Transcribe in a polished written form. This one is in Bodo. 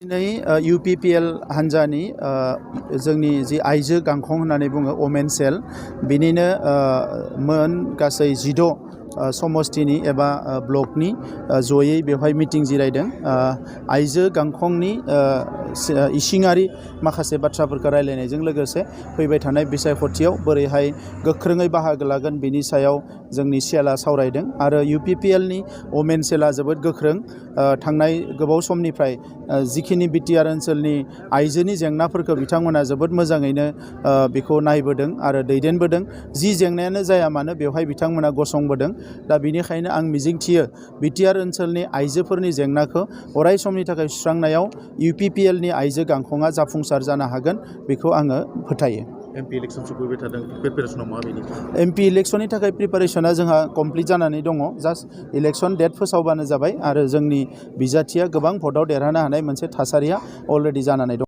UPPL हान्जानि जोंनि जि आइजो गांखं होननानै बुङो वमेन सेल बिनिनो मोन गासै 16 समष्टिनि एबा ब्लकनि जयै बेवहाय मिटिं जिरायदों। आइजो गांखंनि इसिङारि माखासे बाथ्राफोरखौ रायलायनायजों लोगोसे फैबाय थानाय बिसायख'थियाव बोरैहाय गोख्रोङै बाहागो लागोन बिनि सायाव जोंनि सेलआ सावरायदों आरो UPPL नि वमेन सेलआ जोबोद गोख्रों थांनाय गोबाव समनिफ्राय जिखिनि BTR ओनसोलनि आइजोनि जेंनाफोरखौ बिथांमोना जोबोद मोजाङैनो बेखौ नायबोदों आरो दैदेनबोदों। जि जेंनायानो जाया मानो बेवहाय बिथांमोना गसंबोदों। दा बेनिखायनो आं मिजिंथियो BTR ओनसोलनि आइजोफोरनि जेंनाखौ अराय समनि थाखाय सुस्रांनायाव UPPL नि आइजो गांखंआ जाफुंसार जानो हागोन बेखौ आङो फोथायो। MP इलेक्शन सफैबाय थादों, प्रिपेरेसनाव माबायदि? MP इलेक्शननि थाखाय प्रिपेरेसना जोंहा कमप्लिट जानानै दङ। जास्ट इलेक्शन डेट फोसावबानो जाबाय आरो जोंनि बिजाथिया गोबां भटआव देरहानो हानाय मोनसे थासारिया अलरेडि जानानै दं।